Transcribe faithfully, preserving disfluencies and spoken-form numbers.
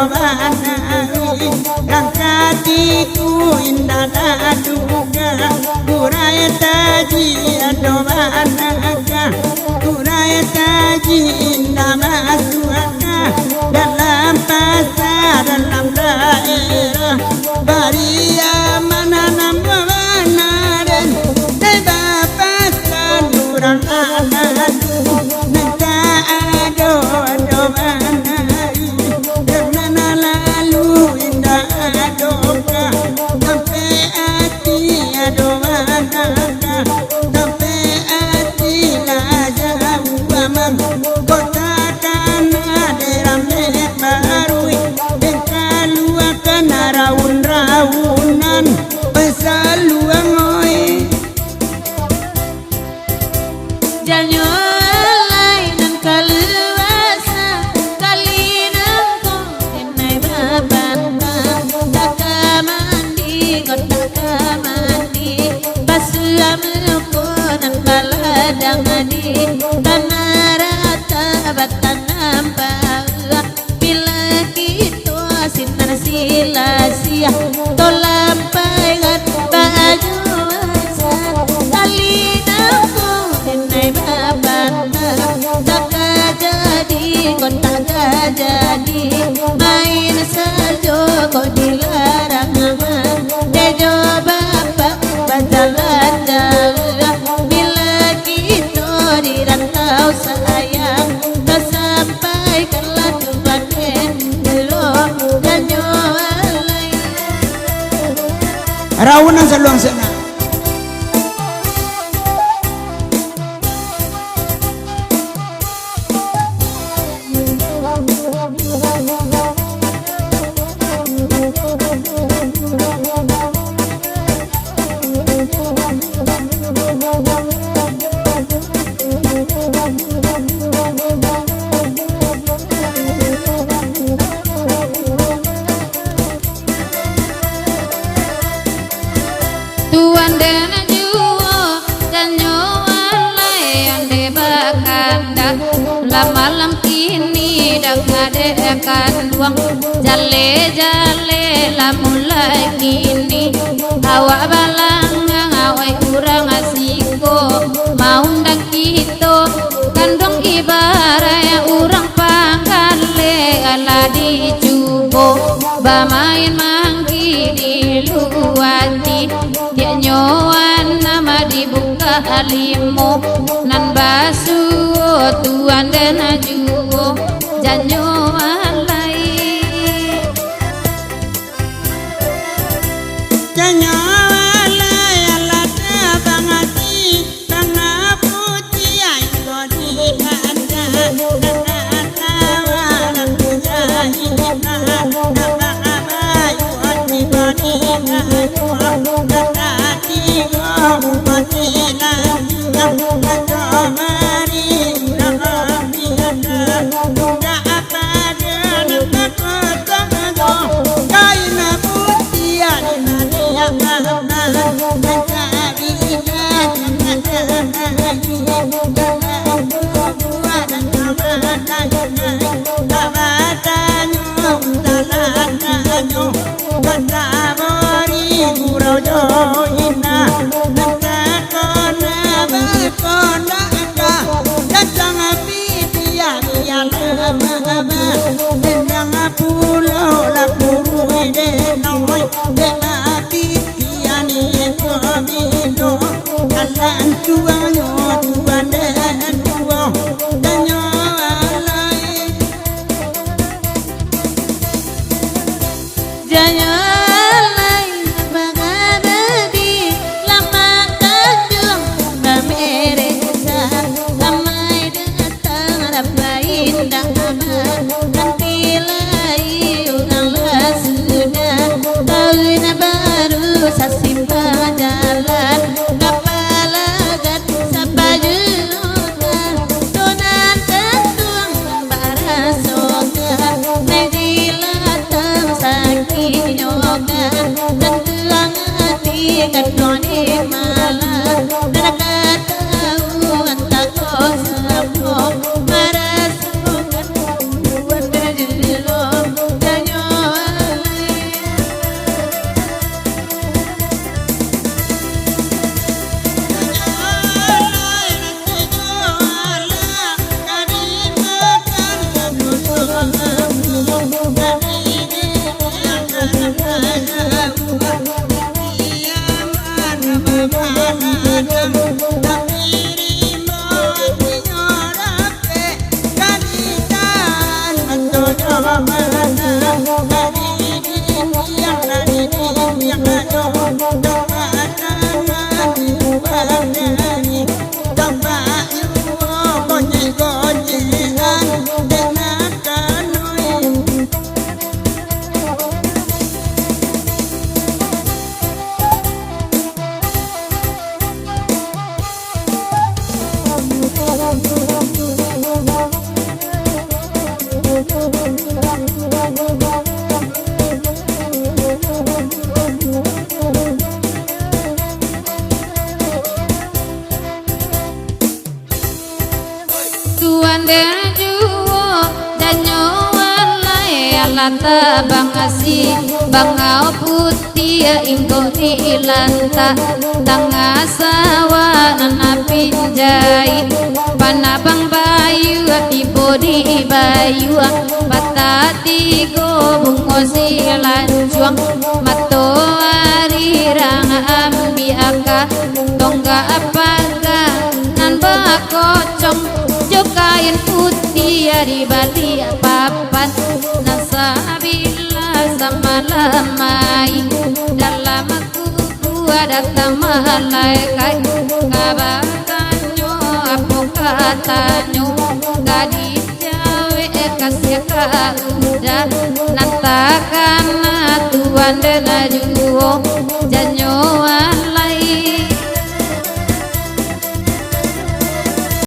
Banari, rang katigo indak taduga, Kurai Taji ado banaka, Kurai Taji indak masuak ka dalam pasa, dalam daerah, bari amanah nan bana den, dek bapasan urang anak tu, nan ka ado, ado banari. Karano nan lalu indak ado ka, sampai ati ado banaka, sampai ati lah jauah amang. Kota kana dek rameh baruih, den kaluakan raun-raunan, basaluang oi. Janyo alai nan kalua sakali nangko, inai babantang, tak ka mandi, ko tak ka mandi, basuah muko nan baladang di tanah rata batanam bauah. Bila kito sinan silasiah, tolampai kan baju asa. Kali nangko inai babantang, tak ka jadi, ko tak ka jadi, main sajo ko dilarang amang. Dek jo bapak bajalan jauah, bila kito di rantau sayang, tasampaikanlah tu paten dulu, janyo alai. Raunan saluang sana. Tuan den juo, janyo alai ande bakandak. Lah malam kini dak ngadek kanduang. Jaleh-jaleh lah mulai kini. Awak balangang, awak urang siko, maundang kito. Kanduang ibarat urang panggaleh, lah dicubo bamain manggi di luati. Diak nyoan nama dibuka limo, nan basuo tuan den juo, janyo alai. Janyo alai, alah tabang ati, tangah putiah iko di kaca, tangah tawa nan punyo iman, tangah bayu ati bani kayu, tangah tigo umat ilang, tangah kamari urang biasa, tangah Pitiah, bialah, abah, abah, tenang pulo lah kuruih den, oi, dek mati, pitiah ni ko bilo, alah tuangnyo, tuan den tuo, janyo alai. Janyo alai bagabadi, lamak tanjuang bameresa, ramai datang, ramai indak aman, nanti lai urang lah sudah, taun baru sasimpang jalan, kapalagan sapaju tunan tanjuang. Barasokan, najilatang sakinyokan, tantuang ati kadoni malah, nan katauan tako samo, marasokan buat bajulung, janyo Latak bangasi, bangau putiah ingkau di lantak, tangah sawah nan pinjai, panabang bayua tibo di bayua, patah tigo bungo silancuang, matoari rang ambiak ka, tonggak paga nan bakocong, jo kain putiah di baliak papan, nan sabilah samalam mai, dalam kubua datang malaikat, ka batanyo apo katanyo, ka dijawek ka sia ka uda, nan takana tuan den juo, jan